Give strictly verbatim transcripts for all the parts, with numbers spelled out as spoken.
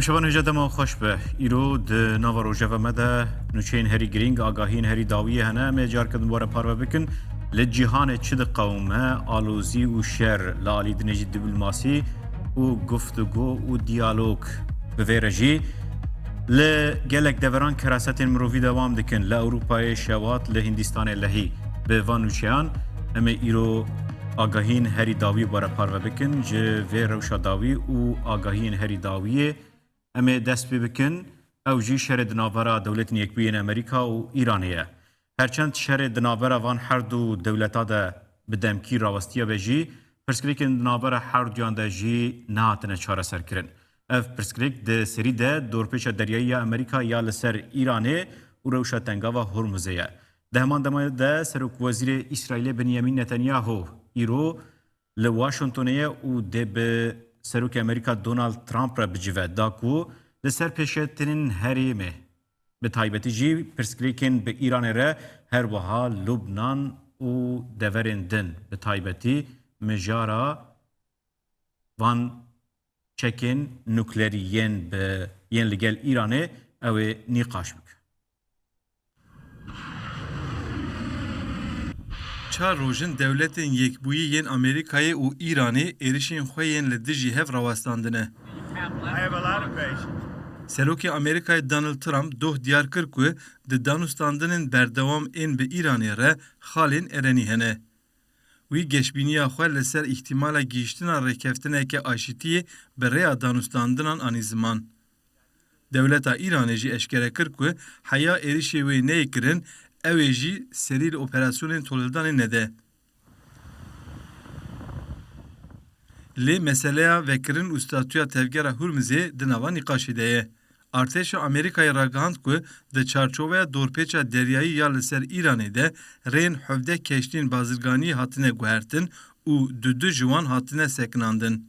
Şivan hêja dema xweş be. Îro di nava rojeva me de nûçeyên herî girîng, agahiyên herî dawiyê hene. Em ê careke din were parve bikin. Li cîhanê çi diqewime, alozî û şer li alî dinê jî diplomasî û guftûgo û diyalog. Bi vê re jî li gelek deveran kerasetên mirovî dewam dikin. Li Ewropayê şewat, li Hindîstanê lehî. Bi van nûçeyan em ê îro agahiyên herî dawî were parve bikin. Ji vê rewşa dawî û agahiyên herî dawiyê em ê dest pê bikin. Ew jî şerê di navbera Dewletên Yekbûyî yên Amerîka û Îranê ye. Her çend şerê di navbera van her du dewleta de bi demkî rawestiya be jî, pirsgirêkên di navbera her duyan de jî nehatine çareserkirin. Ev pirsgirêk di serî de dorpêça deryayî ya Amerîka ya li ser Îranê û rewşa Tengava Hormuzê ye. Di heman demê de Serokwezîrê Îsraîlê Benyamîn Netanyahu îro li Washingtonê ye û dê bi Serokê Amerîka Donald Trump re bicive, da ku li ser pêşketinên herêmê, bi taybetî jî pirsgirêkên bi Îranê re, her wiha Lubnan û deverên din, bi taybetî mijara van çekên nuklerî yên bi, yên li gel Îranê, ew ê nîqaş bike. Çar roj in Dewletên Yekbûyî yên Amerîkayê û Îranê êrişên xwe yên li dijî hev rawestandine. Serokê Amerîkayê Donald Trump doh diyar kir ku di danûstandinên berdewam ên bi Îranê re xalên erenî hene. Wî geşbîniya xwe li ser îhtîmala gihîştina rêkeftineke aşitiyê bi rêya danûstandinan anî ziman. Dewleta Îranê jî eşkere kir ku heya êrişê wê neyê kirin, ew ê jî serî li operasyonên tolhildanê nede. Lê meseleya vekirin û statûya Tevgera Hurmizê di nava nîqaşê de ye. Artêşa Amerîkayê ragihand ku di çarçoveya dorpêça deryayî ya li ser Îranê de rêyên hevdeh keştiyên bazirganiyê hatine guhertin û du du ji wan hatine sekinandin.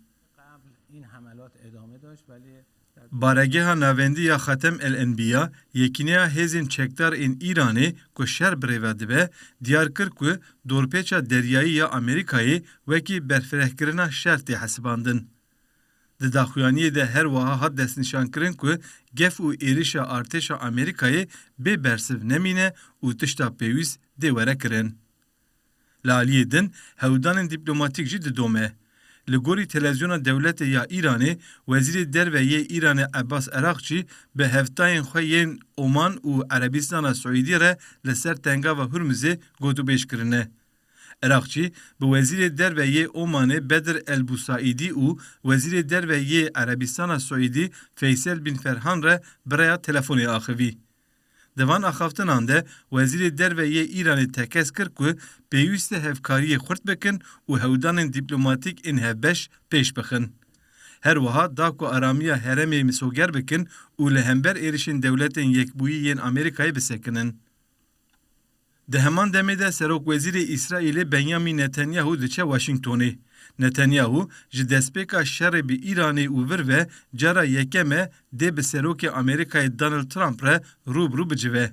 Baregeha Navendî ya Xetem El Enbiya, yekîneya hêzên çekdar ên Îranê ku şer bi rê ve dibe, diyar kir ku dorpêça deryayî ya Amerîkayê wekî berfirehkirina şer tê hesibandin. Di daxuyaniyê de her wiha hat destnîşankirin ku gef û êrişa artêşa Amerîkayê bê bersiv nemîne û tişta pêwîst dê were kirin. Li aliyê din, hewldanên dîplomatîk jî didome. Li gorî Televizyona Dewletê ya Îranê, Wezîrê Derve yê Îranê Ebbas Erakçî bi hevtayên xwe yên Oman û Erebistana Siûdî re li ser Tengava Hurmizê gotûbêj kirine. Erakçî bi Wezîrê Derve yê Omanê Bedir El Busaîdî û Wezîrê Derve yê Erebistana Siûdî Feysel Bin Ferhan re bi rêya telefonê axivî. Di van axaftinan de Wezîrê Derve yê Îranê tekez kir ku pêwîst e hevkariyê xurt bikin û hewldanên dîplomatîk ên hevbeş pêş bixin. Her wiha da ku aramiya herêmê misoger bikin û li hember êrişên Dewletên Yekbûyî yên Amerîkayê bisekinin. Di heman demê de Serokwezîrê Îsraîlê Benyamîn Netanyahu diçe Washingtonê. Netanyahu ji destpêka şerê bi Îranê û vir ve cara yekem e dê bi Serokê Amerîkayê Donald Trump re rû bi rû bicive.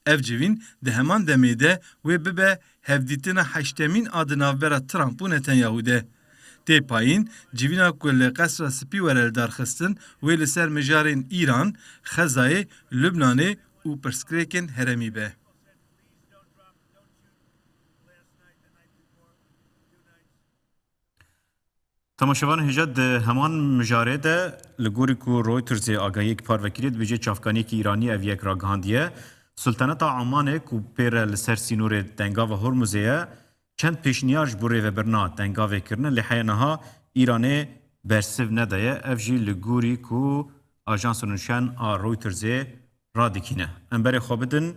Ev civîn di heman demê de wê bibe hevdîtina heştemîn a di navbera Trump û Netanyahu de. Tê payîn, civîna ku li Qesra Spî were lidarxistin, wê li ser mijarên Îran, Xezayê, Lubnanê û pirsgirêkên herêmî be. Temaşevanên hêja, di heman mijarê de, li gorî ku Reutersê agahiyek parve kiriye, dibêje çavkaniyekî Îranî ev yek ragihandiye. Sultaneta Omanê ku pê re li ser sînorê Tengava Hormuzê ye, çend pêşniyar ji bo rêvebirina tengavê kirine, lê heya niha Îranê bersiv nedaye. Ev jî li gorî ku ajansa nûçeyan a Reutersê radikîne. Em berê xwe bidin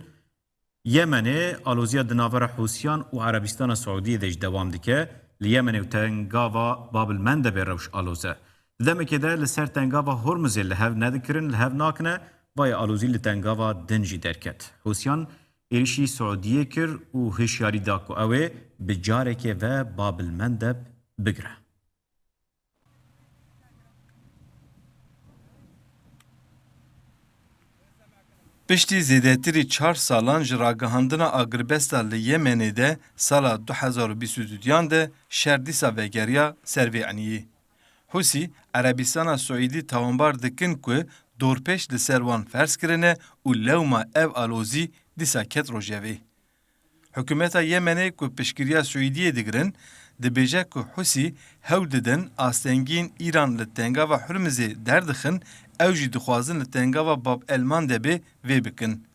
Yemenê. Aloziya di navbera Hûsiyan û Erebistana Siûdiyê de jî dewam dike. Li Yemenê û tengava Bab el Mendebê rewş aloz e. Di demekê de li ser tengava Hormuzê li hev nedikirin, li hev nakine, vayê alozî li tengava din jî derket. Hûsiyan êrişî Siûdiyê kir û hişyarî da ku ew ê bi carekê ve Bab el Mendeb bigire. Piştî zêdetirî çar salan ji ragihandina agirbesta li Yemenê de sala du hezar û bîst û duyan de şer dîsa vegeriya ser vê eniyê. Hûsî, Erebistana Siûdî tawanbar dikin ku dorpêç li ser wan ferz kirine û lewma ev alozî dîsa ket rojevê. Hikûmeta Yemenê ku piştgiriya Swêdiyê digirin, dibêje ku Husî hewl didin astengiyên Îran li Tengava Hurmizê derdixin, ew jî dixwazin li Tengava Bab el Mandebê vê bikin.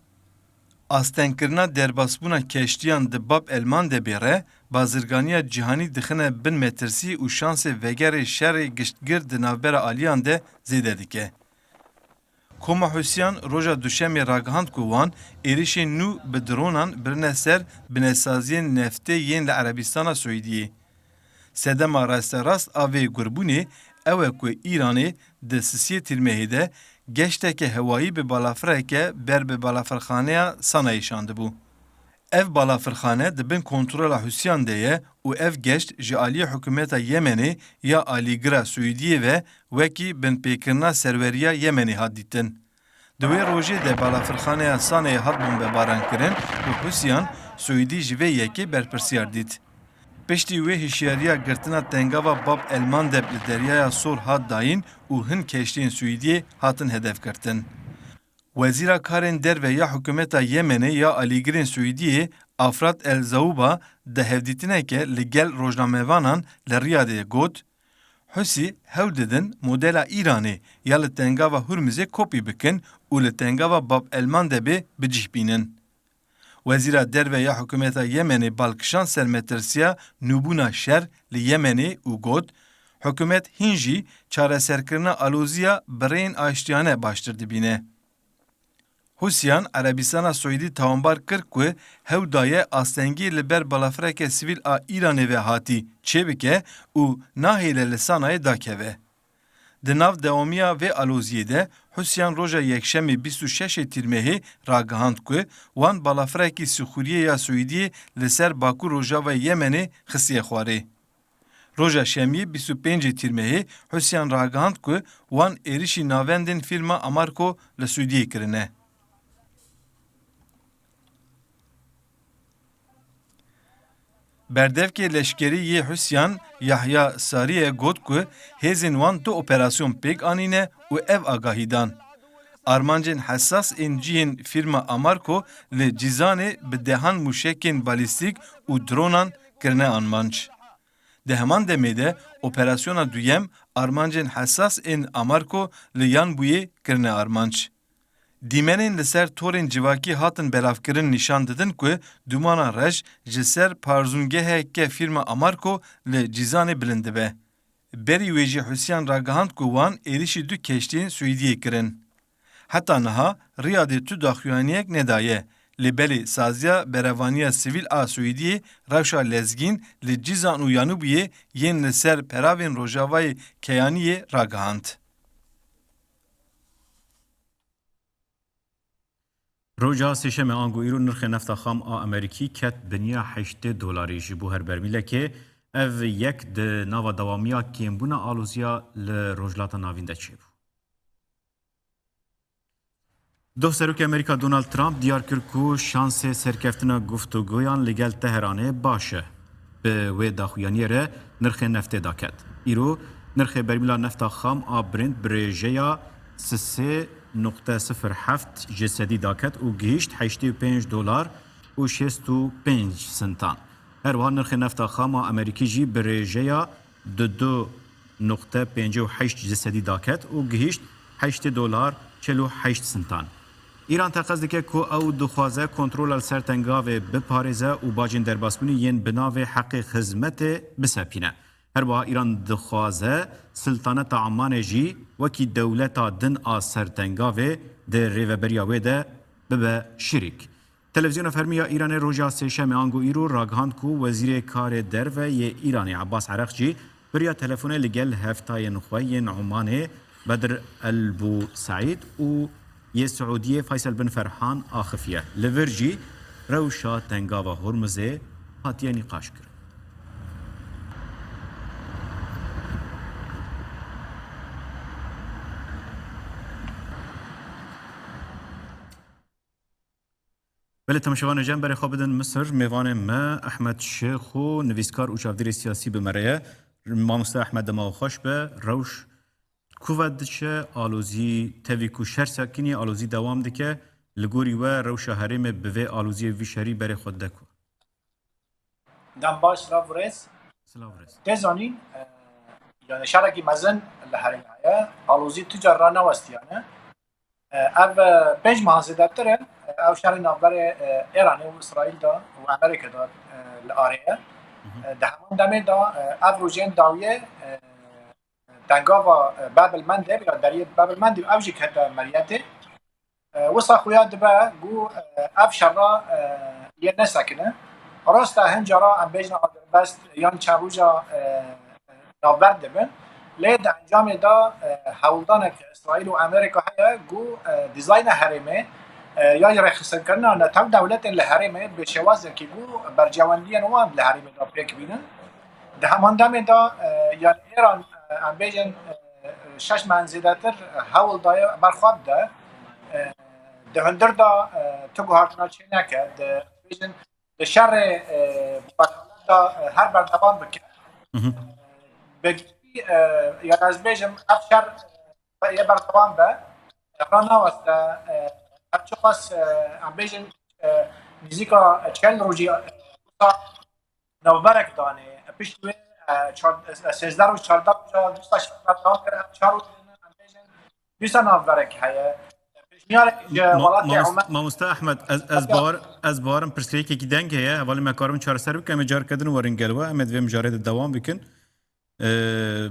Astengkirina derbasbûna keştiyan di Bab el Mandebê re bazirganiya cîhanî dixine bin metirsî û şansê vegerê şerê giştgir di navbera aliyan de zêde dike. Koma Husiyan roja Duşemê ragihand ku wan êrişên nû bi dronan birine ser binesaziyên neftê yên li Erebistana Swêdiyê. Sedema rasterast a vê gurbûnê ew e ku Îranê di sisiyê Tîrmehê de geşteke hewayî bi balafireke ber bi balafirxaneya Sanayê şandibû. Ev balafirxane di bin kontrola Husiyan de ye û ev geşt ji aliyê hikûmeta Yemenê ya alîgira Swêdiyê ve wekî binpêkirina serweriya Yemenê hat dîtin. Di wê rojê de balafirxaneya Saneyê hat bombebarankirin û Husiyan Swêdî ji vê yekê berpirsiyar dît. Piştî wê hişyariya girtina tengava Bab el Mandeb li Deryaya Sor hat dayîn û hin keştiyên Swêdiyê hatin hedefgirtin. Wezîra Karên Derve ya hikûmeta Yemenê ya alîgirên Swêdiyê Afrat El Zauba di hevdîtineke li gel rojnamevanan li Riyadê got, Husî hewl didin modela Îranê ya li Tengava Hurmizê kopî bikin û li Tengava Bab el Mandebê bi cih bînin. Wezîra Derve ya hikûmeta Yemenê bal kişand ser metirsiya nûbûna şer li Yemenê û got, Hikûmet hîn jî çareserkirina aloziya bi rêyên aştiyane baştir dibîne. Husiyan Erebistana Siûdî tawanbar kir ku hewl daye astengî li ber balafireke sivîl a Îranê ve hatî çêbike û nahêle li Sanayê dakeve. Di nav dewamiya vê aloziyê de Husiyan roja Yekşemê bîst û şeş ê Tîrmehê ragihand ku wan balafirekî sîxuriyê ya Siûdiyê li ser bakur rojavayê Yemenê xistiye xwarê. Roja Şemiyê bîst û pêncê Tîrmehê Husiyan ragihand ku wan êrişî navendên fîrma Amarco li Siûdiyê kirine. Berdevkê leşkerî yê Husiyan Yahya Sariye got ku hêzên wan du operasyon pêk anîne û ev agahî dan. Armancên hesas ên cihên fîrma Amarco li Cîzanê bi dehan mûşekên balîstîk û dronan kirine armanc. Di heman demê de operasyona duyem armancên hesas ên Amarco li Yanbûyê kirine armanc. Dîmenên li ser torên civakî hatin belavkirin nîşan didin ku dûmana reş ji ser parzûngeheke fîrma Amarco li Cîzanê bilind dibe. Berî wê jî Husiyan ragihand ku wan êrişî du keştiyên Siûdiyê kirin. Heta niha Riyadê tu daxuyaniyek nedaye, lê belê saziya berevaniya sivîl a Siûdiyê rewşa lezgîn li Cîzan û Yanûbiyê yên li ser peravên rojavayê keyaniyê ragihand. Roja Sêşemê ango îro nirxê nefta xam a Amerîkî ket biniya heştê dolarî ji bo her bermîlekê. Ev yek di nava dewamiya kêmbûna aloziya li Rojhilata Navîn de çêbû. Doh Serokê Amerîka Donald Trump diyar kir ku şansê serkeftina guftûgoyan li gel Teheranê baş e. Bi wê daxuyaniyê re nirxê neftê daket. Îro nirxê bermîla nefta xam a Brent bi rêjeya sisê nuqte sifir heft ji sedî daket û gihîşt heştê û pênc dolar û şêst û pênc sintan. Her wiha nirxê nefta xam a Amerîkî jî bi rêjeya di du nuqte pêncî û heşt ji sedî daket û gihîşt heştê dolar çil û heşt sintan. Îran teqez dike ku ew dixwaze kontrola li ser tengavê biparêze û bacên derbasbûnê yên bi navê heqê xizmetê bisepîne. Her wiha Îran dixwaze Siltaneta Emanê jî wekî dewleta din a ser tengavê di rêveberiya wê de bibe şirîk. Televîzyona fermî ya Îranê roja Sêşemê ango îro ragihand ku Wezîrê Karê Derve yê Îranê Abbas Ereqçî bi riya telefonê li gel heftayên xwe yên Omanê Bedr El Bû Seîd û yê Siûdiyê Faysel bin Ferhan axifiye. Li vir jî rewşa Tengava Hormuzê hatiye nîqaşkirin. Belê, temaşevanê, ji em berê xwe bidin Misir, mêvanê me Ehmed Şêxo, nivîskar û çavdêrê siyasî bi me re ye. Mamoste Ehmed, dema we xweş be, rewş ku ve diçe alozî, tevî ku şer sekinî alozî dewam dike, li gorî we rewşa herêmê bi vê aloziyê vî şerî berê xwe dide ku? Dem baş, silav û rêz. Silav rêz. Tê zanîn, e, yani şerekî mezin li herêmê heye. Alozî tu car ranewestiyane. E, ev, e, pênc mehan zêdetir e, ew şerê navberê, e, Îranê û Îsraîl de û Amerîka de, e, li arê ye. E, di heman demê de, e, ev rojên dawiyê, e, dengava, e, Bab el Mendeb ya deriyê Bab el Mendeb ew jî kete meriyetê. E, wisa xuya dibe ku, e, ev şerra, e, yê nesekine. Rast e, hin cara em bêjin agirbest yan çend roja, e, navber dibin. Lê di encamê de, e, hewldanek Îsraîl û Amerîka heye ku, e, dîzayna herêmê, e, ya jî rêxistinkirina netew dewletên li herêmê bi şêwazekî ku berjewendiyên wan li herêmê de pêk bînin. Di heman demê de, e, yani Îran, e, em bêjin, e, şeş mehan zêdetir hewl daye ber xwe bide. E, di hundir de, e, tu guhartina çêneke, di, bêjin, di şerê, e, de, e, her berdewam bike. Bi giştî, e, yani ez bêjim, ev şer, e, yê berdewam be. Ranaweste, e, her çiqas, e, em bêjin, e, nêzîka çel rojî, e, navberek danê. Piştî wê, e, çar-, e, sêzdeh roj, çardeh roj, dîsa şer berdewam kir, ev çar roj, em bêjin, dîsa navberek heye. Pêşniyarek ji Ma-, welatê mamost-, Oman. Mamoste Ehmed, ez, ez Ya. bawer, ez bawerim pirsgirêkekî deng heye. Hevalên me karin çareser bikin, em ê careke din werin gel we, em ê di vê mijarê de dewam bikin. Ee,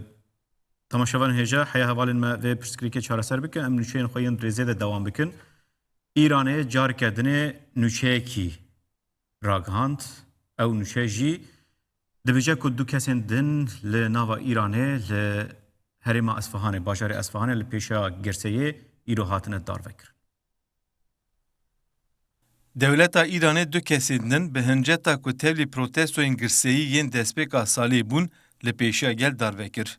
temaşevanên hêja, heya hevalên me vê pirsgirêkê çareser bikin, em nûçeyên xwe yên rêzê de dewam bikin. Îranê careke dinê nûçeyekî ragihand. Ew nûçe jî dibêje ku du kesên din li nava Îranê li herêma Esfahanê, bajarê Esfahanê li pêşa girseyê îro hatine darvekirin. Dewleta Îranê du kesên din bi hinceta ku tevlî protestoyên girseyî yên destpêka salê bûn, li pêşiya gel darve kir.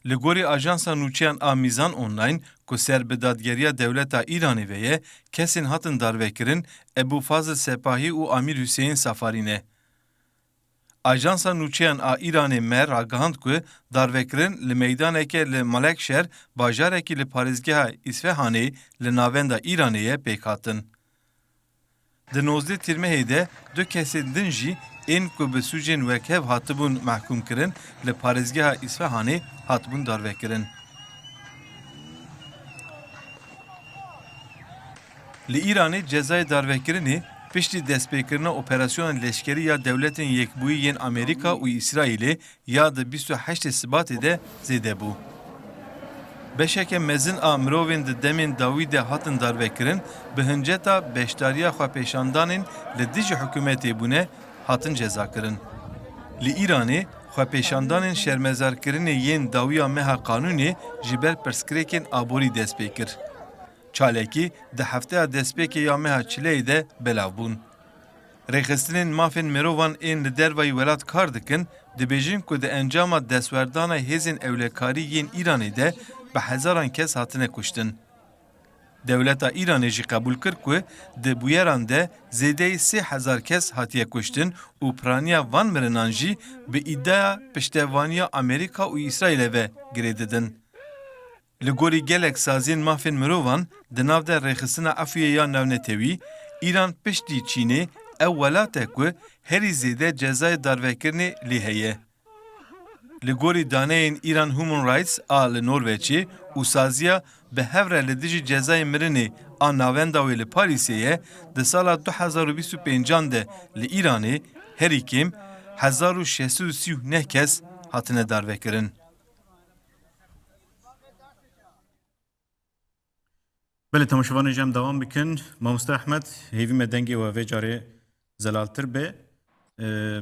Li gorî ajansa nûçeyan a Mîzan Online, ku ser bi dadgeriya dewleta Îranê ve ye, kesên hatin darvekirin Ebû Fazil Sepahî û Amîr Huseyîn Safarî ne. Ajansa nûçeyan a Îranê me ragihand ku darvekirin li meydaneke li Malekşer, bajarekî li parêzgeha Îsfehanê li navenda Îranê ye, pêk hatin. Di nozdeh Tîrmehê de du kesên din jî ên ku bi sûcên wekhev hatibûn mehkûmkirin, li parêzgeha Îsfehanê hatibûn darvekirin. Li Îranê cezayê darvekirinê piştî destpêkirina operasyona leşkerî ya Dewletên Yekbûyî yên Amerîka û Îsraîlê ya di bîst û heştê Sibatê de zêde bû. Beşeke mezin a mirovên di demên dawî de hatin darvekirin, bi hinceta beşdariya xwepêşandanên li dijî hikûmetê bûne, hatin cezakirin. Li Îranê xwepêşandanên şermezarkirinê yên dawiya meha Qanûnê ji ber pirsgirêkên aborî dest pê kir. Çalekî di hefteya destpêkê ya meha Çileyê de belav bûn. Rêxistinên mafên mirovan ên li dervayî welat kar dikin, dibêjin ku di encama destwerdana hêzên ewlekarî yên Îranê de bi hezaran kes hatine kuştin. Dewleta Îranê jî qebûl kir ku di bûyeran de zêdeyî sê hezar kes hatiye kuştin û piraniya van mirinan jî bi îdiaya piştevaniya Amerîka û Îsraîlê ve girê didin. Li gorî gelek saziyên mafên mirovan, di nav de Rêxistina Efûyê ya Navnetewî, Îran piştî Çînê ew welat e ku herî zêde cezayê darvekirinê lê heye. Li gorî daneyên Iran Human Rights a li Norveçê û saziya bi hev re li dijî cezayê mirinê a navenda wê li Parîsê ye, di sala du hezar û bîst û pêncan de li Îranê herî kêm hezar û şeş sed û sî û neh kes hatine darvekirin. Belê, temaşevanê, ji em dewam bikin. Mamoste Ehmed, hêvî me dengê we vê carê zelaltir be. Ee,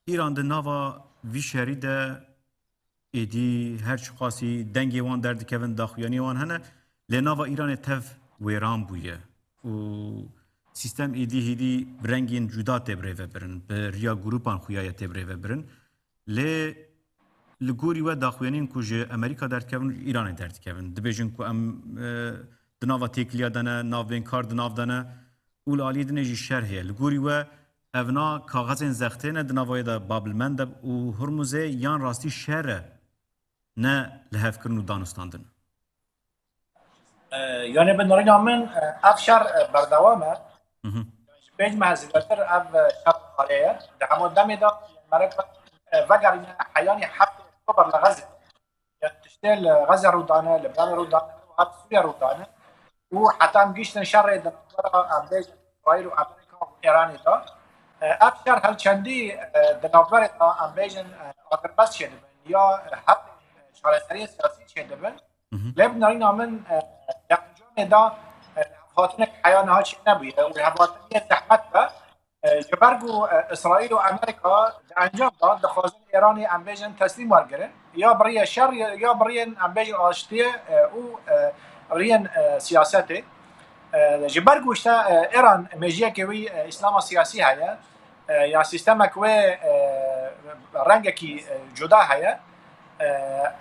Îran di nava vî şerî de êdî her çiqasî dengê wan derdikevin, daxuyaniyê wan hene, lê nava Îranê tev wêran bûye û sîstem êdî hêdî bi rengên cuda tê birêvebirin, bi riya grûpan xuya ye tê birêvebirin. Lê li gorî we daxuyaniyên ku ji Amerîka derdikevin û ji Îranê derdikevin, dibêjin ku em, e, di nava têkiliya de ne, navbênkar di nav de ne û li aliyê dinê jî şer heye. Li gorî we evna kaxezên zextê ne di nava wê de Bab el Mendeb û Hurmuzê yan rastî şer e? ne lihevkirin û danûstandin. E, yani bi nirîna min, e, ev şer, e, berdewam e. Ji pênc meh zêdetir ev, e, şer dare ye. Di hemû demê de Amerîka, e, vegerîne heyanî heftê Oktober li Xezê. Yani tiştê li Xezê rûdane, li Libnanê rûdane, hat Sûriye rûdane. Û heta em gihîştin şerê di navbera, em bêjin, Îsraîl û Amerîka û Îranê de. E, ev şer her çendî, e, di navberê de, em bêjin, e, agirbest çêdibin ya, e, her çareseriyê siyasî çêdibin. Lê bi nirîna min, e, di encamê de, e, lihevhatinek heya niha çênebûye û lihevhatiniyê zehmet be. E, ji ber ku, e, Îsraîl û Amerîka di encam de dixwazin Îranê, em bêjin, teslîm wergirin, ya bi riyê şer, ya bi riyên, em bêjin, aştiyê, e, û, e, riyên, e, siyasetê. E, ji ber ku işte, e, Îran mêjiyekê wî, e, Îslama siyasî heye, e, ya sîstemek wê, e, rengekî, e, cuda heye. E,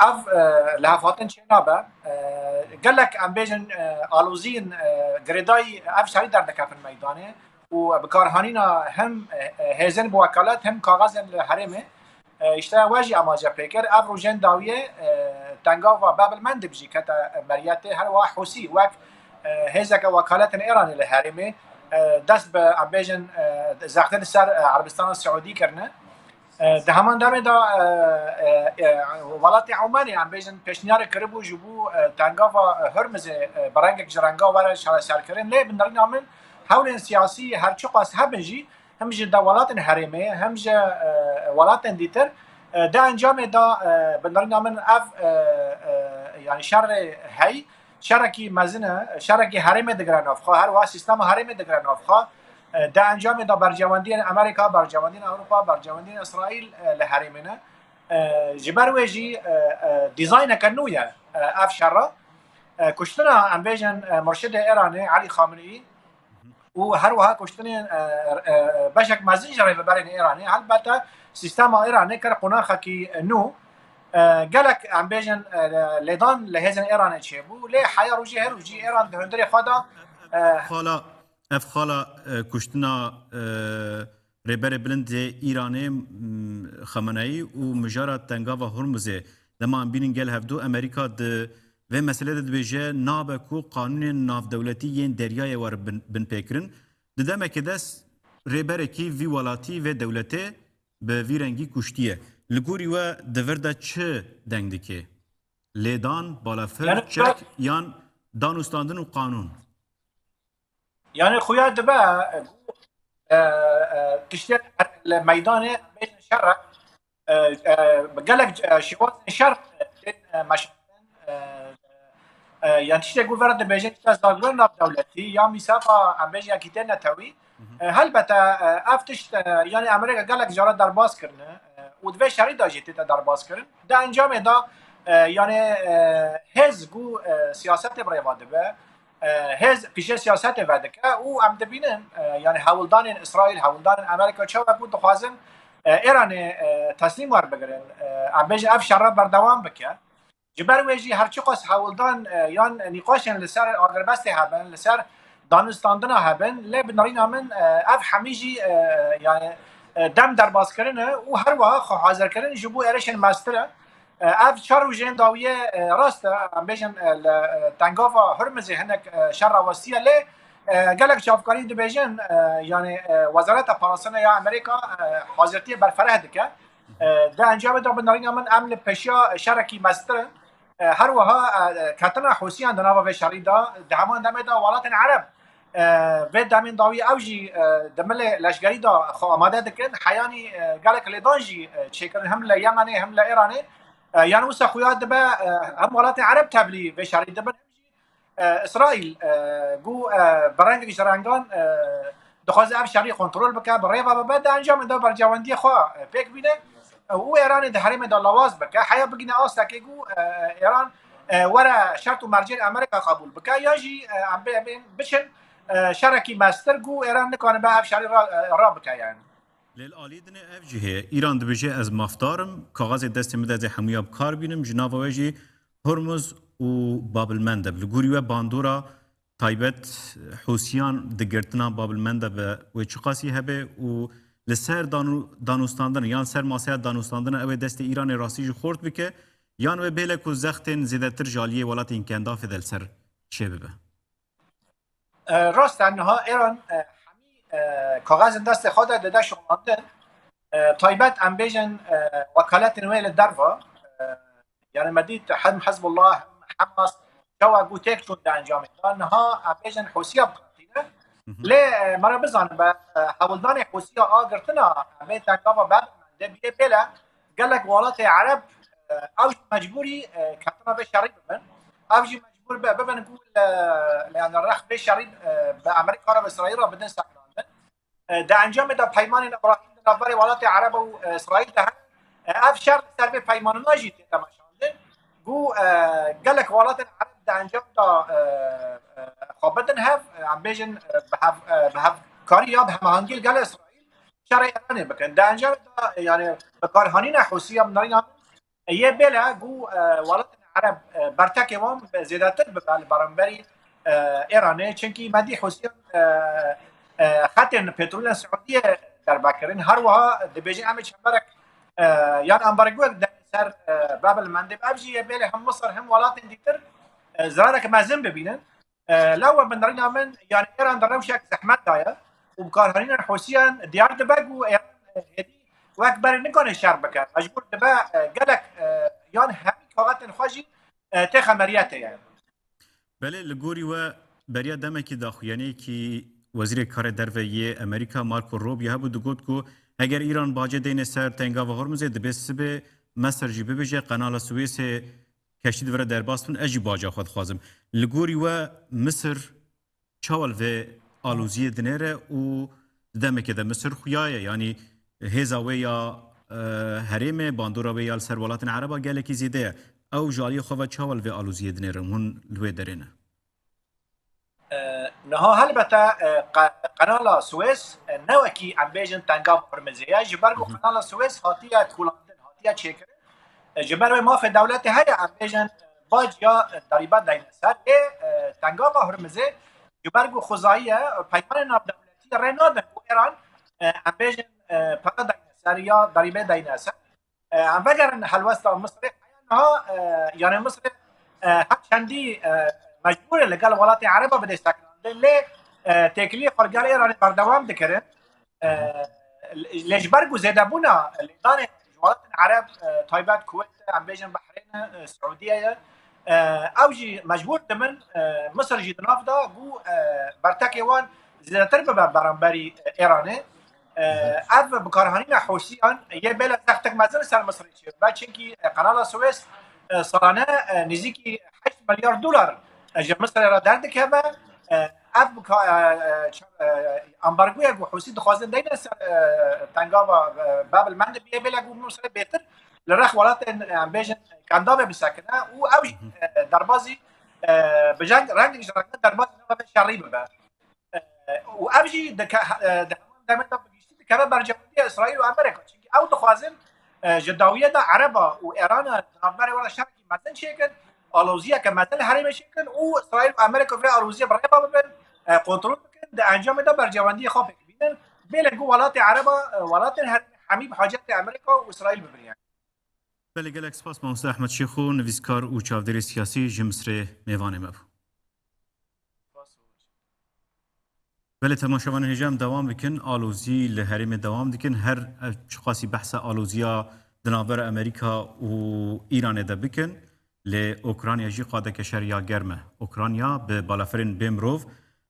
ev, e, lihevhatin çênabe. E, gelek, em bêjin, e, aloziyên, e, girêdayî ev şerî derdikevin meydanê û bikarhanîna hem, e, e, hêzên bi wekalet hem kaxezên li herêmê. E, işte we jî amaje pê kir. Ev rojên dawiyê, e, tengava Bab el Mendeb jî kete meriyetê, her wiha Hûsî wek, e, hêzeke wekaletên Îranê li herêmê, e, dest bi, em bêjin, e, zextê li ser, e, Erebistana Siûdî kirine. E, di heman demê de, e, e, e, welatê Omanê, em bêjin, pêşniyarê kiribû ji bo, e, tengava, e, Hurmizê, e, bi rengek ji renga were çareserkirin. Lê bi nirîna min hewlên siyasî her çiqas hebin jî, him ji de welatên herêmê, him ji, e, welatên dîtir, e, di encamê de, e, bi nirîna min ev, e, e, yani şerê hey, şerekî mezin e, şerekî herêmê digire nav xwe, her wiha sîstema herêmê digire nav xwe. E, di encamê de bercewendiyên Amerîka, bercewendiyên Ewropa, bercewendiyên Îsraîl, e, li herêmê ne. E, ji ber wê jî, e, e, dîzayneke nû ye, e, ev şerra. E, kuştina, em bêjin, e, murşidê Îranê, Elî Xameneî, û her wiha kuştinên, e, e, beşek mezin ji rêveberên Îranê, helbete sîstema Îranê kir qonaxekî nû. E, gelek, em bêjin, e, lêdan li hêzên Îranê çêbû, lê heya rojê her rojî Îran di hundirê xwe de, e, Xala, ev xala, e, kuştina, e, Rêberê Bilind ê Îranê, m, Xameneî û mijara tengava Hurmuzê, dema em bînin gel hevdu, Amerîka di vê meselê de dibêje nabe ku qanûnên navdewletî yên deryayê were bin, binpêkirin. Di demekê de s-, rêberekî vî welatî, vê dewletê bi vî rengî kuştiye. Li gorî we di vir de çi deng dike? Lêdan, balafir, Yani çek yan danûstandin û qanûn? Yani xuya dibe, e, e, tiştê li meydanê bêjin şer e, e, gelek, e, şêwazên şer, e, tên, e, meşandin, e, e, yani tiştê ku vera dibêjin işte zargirên navdewletî ya mîsaqa, em bêjin, yekîtiyên netewî. E, helbete, e, ev tişt, e, yani Amerîka gelek cara derbas kirine, e, û di vê şerî de jî tête derbas kirin. Di encamê de, e, yani, e, hêz ku, e, siyasetê bi rêva dibe, e, hêz pîşê siyasetê vedike û em dibînin, e, yani hewldanên Îsraîl, hewldanên Amerîka çawa ku dixwazin, e, Îranê, e, teslîm werbigirin, e, em bêjin ev şerre berdewam bike. Ji ber wê jî her çiqas hewldan, e, yan nîqaşên li ser agirbestê hebin, li ser danûstandina hebin, lê bi nirîna min, e, ev hemî jî, e, yani, e, dem derbas kirine û her wiha xwe hazir kirin ji bo êrişên mestir e. E, ev çar rojên dawiyê, e, rast e, em bêjin, e, li, e, tengava Hurmizê hinek, e, şer rawestiye, lê, e, gelek çavkarî dibêjin, e, yani, e, Wezareta Parastina ya Amerîka, e, hazirtiyê berfereh dike. E, di encamê de bi nirîna min em li pêşiya şerekî mestir in. E, her wiha, e, ketina Hûsiyan di nava vê şerî de, di heman demê de welatên Ereb, e, vê demên dawî ew jî, e, di milê leşgerî de xwe amade dikin. Heyanî, e, gelek lêdan jî, e, çêkirin hem li Yemenê hem li Îranê. E, yani wisa xuya dibe, e, hem welatên Ereb tevlî vê şerî dibin, hem jî, e, Îsraîl, e, ku, e, bi rengek ji rengan, e, dixwaze ev şerî kontrol bike, bi rêve bibe, di encamê de bercewendiyê xwe, e, pêk bîne, e, û Îranê di herêmê de lawaz bike, heya bigîne astekê ku, e, Îran, e, were şert û mercên Amerîka qebûl bike, ya jî, e, em bê, em bê biçin, e, şerekî mestir ku Îran nikanibe ev şerî ra-, e, rabike yani. Lê li alî dinê ev jî heye. Îran dibêje, ez mafdar im, kaxezê destê min de ez ê hemûya bi kar bînim, ji nava we jî Hurmuz û Bab el Mendeb. Li gorî we bandora taybet Hûsiyan di girtina Bab el Mendeb ve wê çiqasî hebe û li ser danu-, danûstandin yan ser masaya danûstandina ew ê destê Îranê rastî jî xort bike Yan wê bêle ku zextên zêdetir ji aliyê welatên Kendafê de li ser çêbibe? E, rast e, niha Îran, e, hemî, e, kaxezên destê xwe de dide şixulandin. E, taybet em bêjin, e, wekaletên wê li derva, e, yani me dît hem Hezbollah hem Hamas çawa ku têk çûn di encamê de. Niha em bêjin Hûsiya bi qatî ne. Lê, e, me re bizanin be, e, hewldanê Hûsiya a girtina vê tengava Bab el Mendeb yê bêle gelek welatê Ereb, e, ew jî mecbûrî, e, ketina vê şerî bibin. Ew jî mecbûr be, bibin ku li, li, yani rex vê şerî, e, bi Amerîka re, bi Îsraîl re bidin sekinandin. E, di encamê de peymanên Îbrahîm di navberê welatê Ereb û, e, Îsraîl de hene. E, ev şer li ser vê peymanina jî tê temaşandin. Ku, e, gelek welatên Ereb di encam de, e, e, xwe bidin hev, e, em bêjin, e, bi hev, e, bi hevkarî ya bi hemahengî li gel Îsraîl şerê Îranê bikin. Di encamê de, e, yani bikarhanîna Hûsiya bi nirîna yê bêle ku, e, welatên Ereb, e, bertekê wan zêdetir bibe li beramberî, e, Îranê. Çimkî me dî Hûsiyan, e, e, xetên petrolên Siûdiyê derbe kirin. Her wiha dibêjin em ê çemberek, e, yan ambargoyek derê ser, e, Bab el Mendeb. Ev jî yê bêle hem Misir hem welatên dîtir, e, zirarek mezin bibînin. E, Lewma bi nirîna min, yani Îran di rewşek zehmet de ye û bikarhanîna Hûsiyan diyar dibe ku Îran, e, hêdî wek berê nikane şer bike. Mecbûr dibe, e, gelek, e, yan hemî kaxetên xwe jî, e, tê xemeriyetê ye. Belê, li gorî we beriya demekî daxuyaniyekî Wezîrê Karê Derve yê Amerîka Marco Rubio hebû, digot ku eger Îran bacê deyne ser Tengava Hormuzê, dibê sibê Mesir jî bibêje, Qenala Swêsê keştî divire derbas bin, ez jî baca xwe dixwazim. Li gorî we Misir çawa li vê aloziyê dinêre û di demekê de Misir xuya ye, yanî hêza wê ya, e, herêmê, bandora wê ya li ser welatên Ereba gelekî zêde ye. Ew ji aliyê xwe ve çawa li vê aloziyê dinêrin, hûn li wê derê ne? E, niha helbete, e, qe-, Qenala Swês, e, ne wekî em bêjin Tengava Hurmizê ye, ji ber ku Qenala Swês hatiye kolandin, hatiye çêkirin. E, ji ber wê mafê dewletê heye, em bêjin, e, bac ya, e, derîbe deyne ser. Lê, e, Tengava Hurmizê ji ber ku xwezayî ye, peymanên navdewletî rê nadin ku Îran, e, em bêjin, e, pere deyne ser ya derîbe deyne ser. E, em vegerin helwesta Misirê. Heya niha, e, yani Misirê, e, her çendî, e, mecbûr e li gel welatê Ereba bidê sekinandin, lê, e, têkiliyê xwe li gel Îranê berdewam dikirin. E, lê ji ber ku zêdebûna lêdanê ji welatên Ereb, e, taybet Kuweyt e, em bêjin Behrêne, e, Siûdiye ye, e, ew jî mecbûr dibin, e, Misir jî di nav de ku, e, bertekê wan zêdetir bibe beramberî, e, Îranê. E, ev bikarhanîna Hûsiyan yê bêle zextek mezin li ser Misirê çêbibe, çimkî, e, Qenala Swês, e, salane, e, nêzîkî heşt milyar dolar, e, ji Misirê re derdikeve. E, ev bika-, e, e, ç-, e, ambargoya ku Hûsî dixwazin deyne ser, e, tengava, e, Bab el Mendeb yê bêle ku Misirê bêtir li rex welatên, e, em bêjin Kendavê bisekine û ew jî, e, derbazî, e, bi jeng-, rengek ji rengê derbazî nava vê şerî bibe. E, û ev jî dike-, e, di heman demê de bi giştî dikeve berjewendiya Îsraîl û Amerîka. Çimkî ew dixwazin, e, ji dawiyê de Ereba û Îrana di navberê wan de şerekî mezin çêkin, aloziyeke mezin li herêmê çêkin û Îsraîl û Amerîka vê aloziyê bi rêva bibin, e, kontrol bikin, di encamê de berjewendiyê xwe pêk bînin. Bêle ku welatê Ereba, e, welatên herêmê hemî bi hacetê Amerîka û Îsraîl bibin yani. Belê, gelek spas mamoste Ehmed Şêxo, nivîskar û çavdêrê siyasî ji Misirê mêvanê me bû. Belê, temaşevanên hêja, em dewam bikin. Alozî li herêmê dewam dikin. Her ev çiqasî behsa aloziya di navbera Amerîka û Îranê de bikin, lê Ukrayna jî qadeke şer ya germ e. Ukrayna bi balafirên bê mirov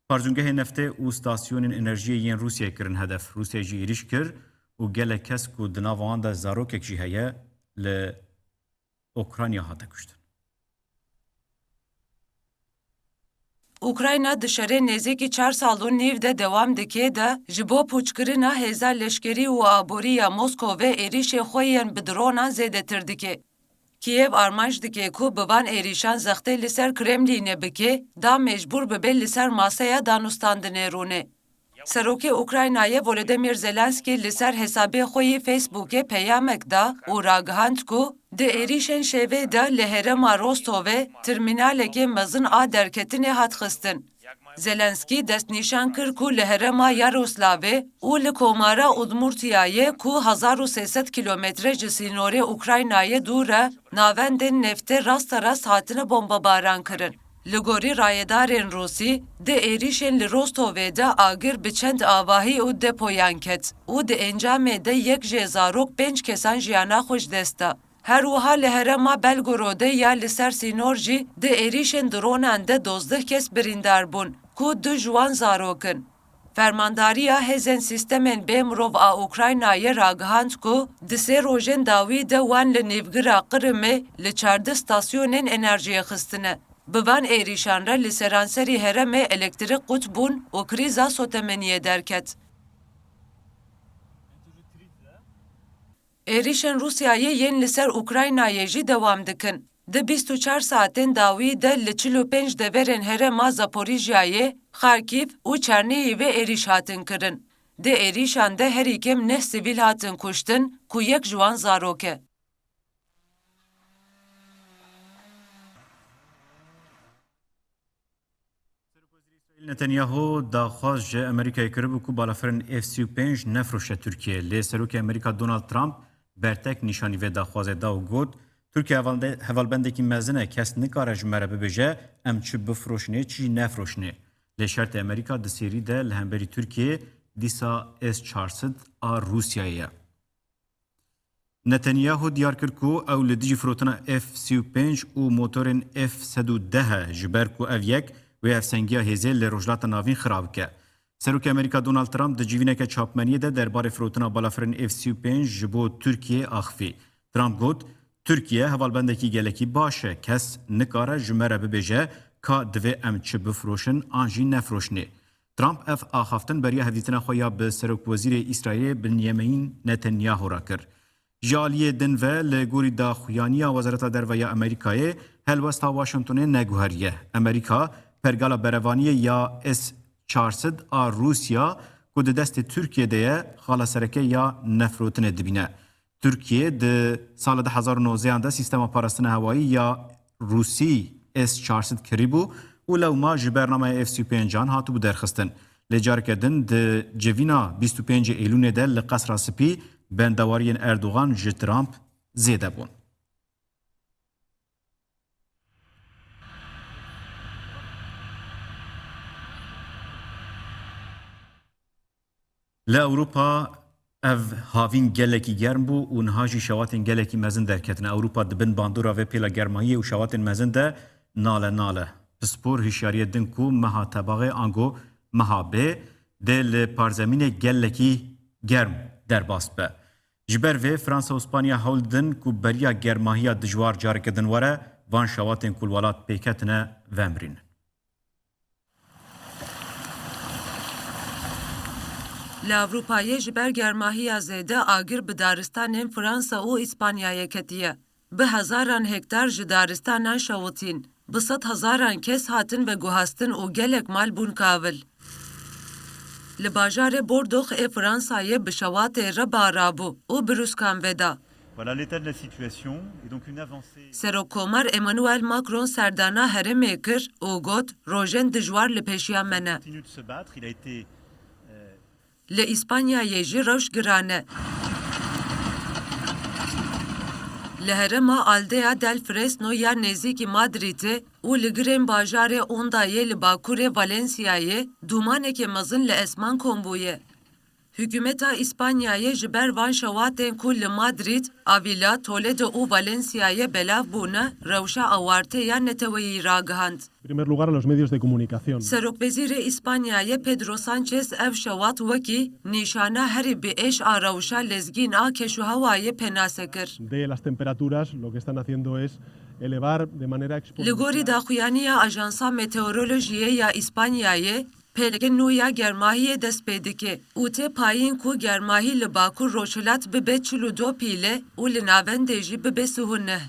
parzûngehê neftê û stasyonên enerjiyê yên Rûsyayê kirin hedef. Rûsya jî êrîş kir û gelek kes ku di nava wan de zarokek jî heye, li Ukrayna hate kuştin. Ukrayna di şerê nêzîkî çar sal û nîv de dewam dike de ji bo pûçkirina hêza leşkerî û aborî ya Moskovê êrîşê xwe yên bi dronan zêdetir dike. Kîyev armanc dike ku bi van êrîşan zextê li ser Kremlînê bike, da mecbûr bibe li ser maseya danûstandinê rûne. Serokê Ukraynayê Volodymyr Zelenskî li ser hesabê xwe yê Facebookê peyamek da û ragihand ku di êrîşên şevê de li herêma Rostovê termînalekê mezin a derketinê hat xistin. Zelenskî destnîşan kir ku li herêma Yaroslavê û li komara Udmurtiyayê ku hezar û sê sed kîlometre ji sînorê Ukraynayê dûr e, navendên neftê rasterast hatine bombebaran kirin. Li gorî rayedarên Rûsî, di êrîşên li Rostovê de agir bi çend avahî û depoyan ket û di encamê de yek jê zarok pênc kesan jiyana xwe ji dest da. Her wiha li herêma Belgorodê ya li ser sînor jî di êrîşên dronan de dozdeh kes birîndar bûn, ku du ji wan zarok in. Fermandariya Hêzên Sîstemên Bê Mirov a Ukraynayê ragihand ku di sê rojên dawî de wan li nîvgira Qirimê li çardeh stasyonên enerjiyê xistine. Bi van êrîşan re li seranserî herêmê elektrîk qut bûn û krîza sotemeniyê derket. Êrîşên Rûsyayê yên li ser Ukraynayê jî dewam dikin. Di bîst û çar saetên dawî de li çil û pênc deverên herêma Zaporîjyayê, Xarkîv û Çernîhîvê êrîş hatin kirin. Di êrîşan de herî kêm neh sivîl hatin kuştin, ku yek ji wan zarok e. Serokkomarê Îsraîl Netanyahu daxwaz ji Amerîkayê kiribû ku balafirên F sî û pênc nefroşe Tirkiyeyê. Lê Serokê Amerîka Donald Trump bertek nîşanî vê daxwazê da û got, Tirkiye hevalde-, hevalbendekî mezin e, kes nikare ji me re bibêje, em çi bifroşinê, çi jî nefroşinê. Lê şertê Amerîka di sêrî de li hemberî Tirkiyeyê dîsa S çar sed a Rûsyayê ye. Netanyahu diyar kir ku ew li dijî firotina F sî û pênc û motorên F sed û deh e, ji ber ku ev yek wê hevsengiya hêzê li Rojhilata Navîn xira bike. Serokê Amerîka Donald Trump di civîneke çapmeniyê de derbarê firotina balafirên F sî û pênc ji bo Tirkiyê axivî. Trump got, Tirkiye hevalbendekî gelekî baş e, kes nikare ji me re bibêje ka divê em çi bifroşin an jî nefroşinê. Trump ev axaftin beriya hevdîtina xwe ya bi Serokwezîrê Îsraîlê Binyamîn Netanyahu re kir. Ji aliyê din ve, li gorî daxuyaniya Wezareta Derve ya Amerîkayê, helwesta Washingtonê neguheriye. Amerîka pergala berevaniyê ya S çar sed a Rûsya ku di destê Tirkiyê de ye, xala sereke ya nefrotinê dibîne. Tirkiye di sala du hezar û nozdehan de sîstema parastina hewayî ya Rûsî S çar sed kirîbû û lewma ji bernameya F sî û pêncan hatibû derxistin. Lê careke din di civîna bîst û pêncê Eylûnê de li Qesra Spî bendewariyên Erdogan ji Trump zêde bûn. Li Ewropa ev havîn gelekî germ bû û niha jî şewatên gelekî mezin derketine. Ewropa di bin bandora vê pêla germahiyê û şewatên mezin de nale nale. Pispor hişyariyê din ku meha tebaxê ango meha bê dê li parzemînê gelekî germ derbas be. Ji ber vê, Fransa û Spanya hewl didin ku beriya germahiya dijwar careke din were, van şewatên ku li welat pêketine vemirîn. Li Ewropayê ji ber germahiya zêde agir bi daristanên Fransa û Îspanyayê ketiye. Bi hezaran hektar ji daristanan şewitîn. Bi sed hezaran kes hatin veguhastin û gelek mal bûn kavil. Li bajarê Bordox ê Fransayê bi şewatê re ba rabû û biruskan veda. Voilà l'état de la situation et donc une avancée. Serokkomar Emmanuel Macron serdana herêmê kir û got, rojên dijwar li pêşiya me ne. Continue de se battre, il a été, euh, Li Îspanyayê jî rewş giran e. Li herêma Aldea del Fresno ya nêzîkî Madrîdê û li girên bajarê Ondayê li bakurê Valenciayê dûmanekê mezin li esman kom bûye. Hikûmeta Îspanyayê ji ber van şewatên ku li Madrîd, Avila, Toledo û Valenciayê belav bûne, rewşa awarte ya neteweyî ragihand. Primer lugar a los medios de comunicación. Serokwezîrê Îspanyayê Pedro Sánchez ev şewat wekî nîşana herî bi êş a rewşa lezgîn a keşûhewayê pênase kir. De las temperaturas, lo que están haciendo es elevar de manera exponencial. Li gorî daxuyaniya Ajansa Meteorolojiyê ya Îspanyayê, pêleke nû ya germahiyê dest pê dike û tê payîn ku germahî li bakur rojhilat bibe çil û du pîle û li navendê jî bibe sih û neh.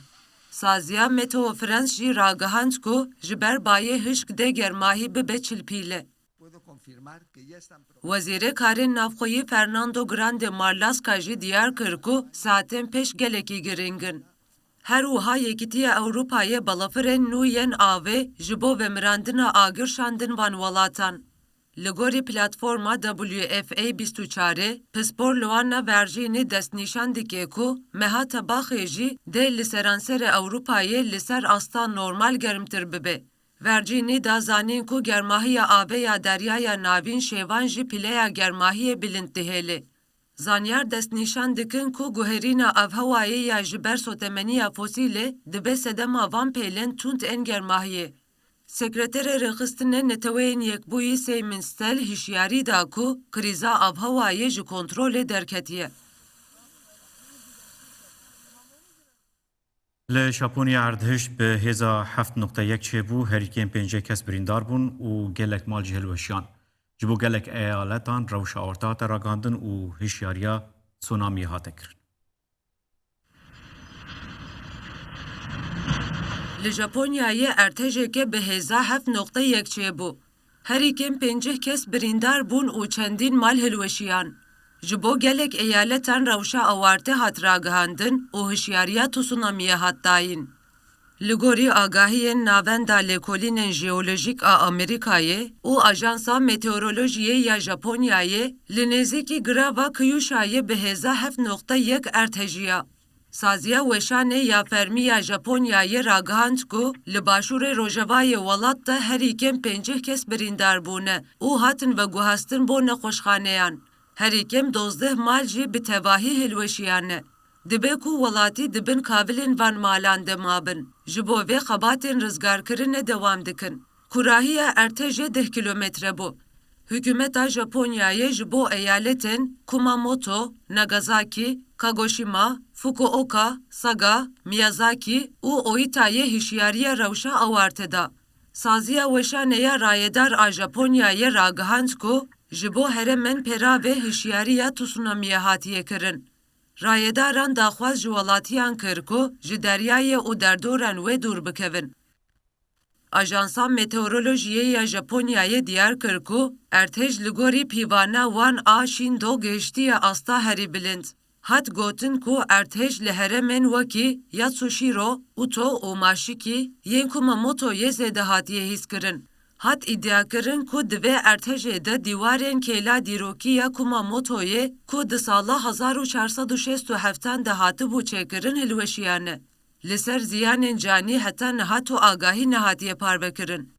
Saziya Meteo France jî ragihand ku ji ber bayê hişk dê germahî bibe çil pîle. Wezîrê Karên Navxweyî Fernando Grande Marlaska jî diyar kir ku saetên pêş gelekî giring in. Her wiha Yekîtiya Ewropayê balafirên nû yên avê ji bo vemirandina agir şandin van welatan. Li gorî platforma W F A bîst û çarê, pispor li wana verjînî destnîşan dike ku meha tebaxê jî dê li seranserê Ewropayê li ser asta normal germtir bibe. Verjînî da zanîn ku germahiya avê ya Deryaya Navîn şêvan ji pîleya germahiyê bilind dihêle. Zanyar destnîşan dikin ku guherîna avhewayê ya ji ber sotemeniya fosîlê dibe sedema van pêlên tund ên germahiyê. Sekreterê Rêxistinê Neteweyên Yekbûyî Seymin Stel hişyarî da ku krîza avhewayê ji kontrolê derketiye. Li Japonya erdhişt bi hêza heft noqte yek çêbû, herî kêm pêncî kes birîndar bûn û gelek mal jî hilweşiyan. Ji bo gelek eyaletan rewşa awarte hate ragihandin û hişyariya tsunamiyê hate kirin. Li Japonyayê erdhejeke bi hêza heft noqte yek çêbû. Herî kêm pêncî kes birîndar bûn û çendîn mal hilweşiyan. Ji bo gelek eyaletan rewşa awarte hat ragihandin û hişyariya tsunamiyê hat dayîn. Li gorî agahiyên Navenda Lêkolînên Jeolojîk a Amerîkayê û Ajansa Meteorolojiyê ya Japonyayê, li nêzîkî girava Kyushayê bi hêza heft noqte yek erdhejiya. Saziya Weşanê ya Fermî ya Japonyayê ragihand ku li başûrê rojevayê welat de herî kêm pêncî kes birîndar bûne û hatin veguhastin bo nexweşxaneyan. Herî kêm dozdeh mal jî bi tevahî hilweşiyane. Dibe ku welatî di bin kavilên van malan de mabin. Ji bo vê xebatên rizgarkirinê dewam dikin. Kurahiya erdhejê deh kîlometre bû. Hikûmeta Japonyayê ji bo eyaletên Kumamoto, Nagasaki, Kagoshima, Fukuoka, Saga, Miyazaki û Oitayê hişyariya rewşa awarte da. Saziya Weşanê ya Rayedar a Japonyayê ragihand ku ji bo herêmên pêravê hişyariya tsunamiyê hatiye kirin. Rayedaran daxwaz ji welatiyan kir ku ji deryayê û derdorên wê dûr bikevin. Ajansa Meteorolojiyê ya Japonyayê diyar kir ku erdhej li gorî pîvana wan a Shindo gihiştiye asta herî bilind. Hat gotin ku erdhej li herêmên wekî Yatsushiro, Uto û Mashiki yên Kumamotoyê zêde hatiye hîskirin. Hat îdiakirin ku di vê erdhejê de dîwarên kêla dîrokî ya Kumamotoyê ku di sala hezar û çar sed û şêst û heftan de hatibû çêkirin hilweşiyane. Li ser ziyanên canî heta niha tu agahî nehatiye parvekirin.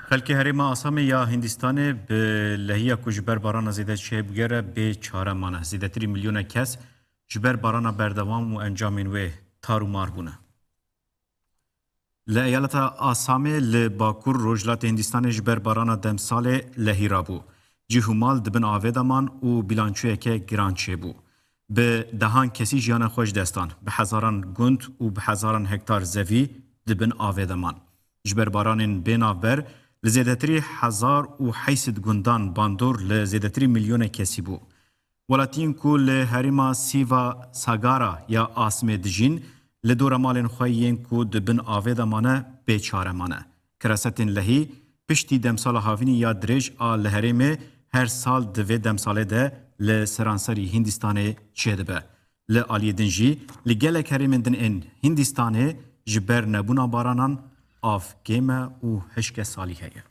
Xelkê herêma Asamê ya Hindistanê bi lehiya ku ji ber barana zêde çêbûye re bê çare mane. Zêdetirî milyonek kes ji ber barana berdewam û encamên wê tar û mar bûne. Li eyaleta Asamê li bakur rojhilatê Hindistanê ji ber barana demsalê lehî rabû. Cih û mal di bin avê de man û bîlançoyeke giran çêbû. Bi dehan kesî jiyana xwe ji dest dan. Bi hezaran gund û bi hezaran hektar zevî di bin avê de man. Ji ber baranên bê navber li zêdetirî hezar û heyt sed gundan bandor li zêdetirî milyonek kesî bû. Welatiyên ku li herêma Sîva Sagara ya Asmê dijîn, li dora malên xwe yên ku di bin avê de mane, bê çare mane. Kirasetên lehî piştî demsala havînî ya dirêj a li herêmê her sal di vê demsalê de li seranserî Hîndistanê çêdibe. Li aliyê din jî li gelek herêmên din ên Hîndistanê ji ber nebûna baranan av kêm e û hişke salî heye.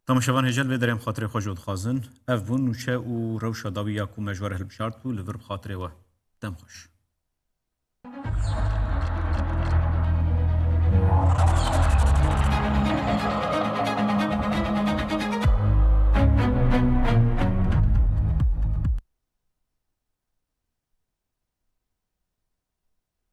Temaşevan hêja li vê derê em xatirê xwe ji we dixwazin. Ev bûn nûçe û rewşa dawî ya ku me ji we re hilbijart bû, li vir bi xatirê we. Dem xweş.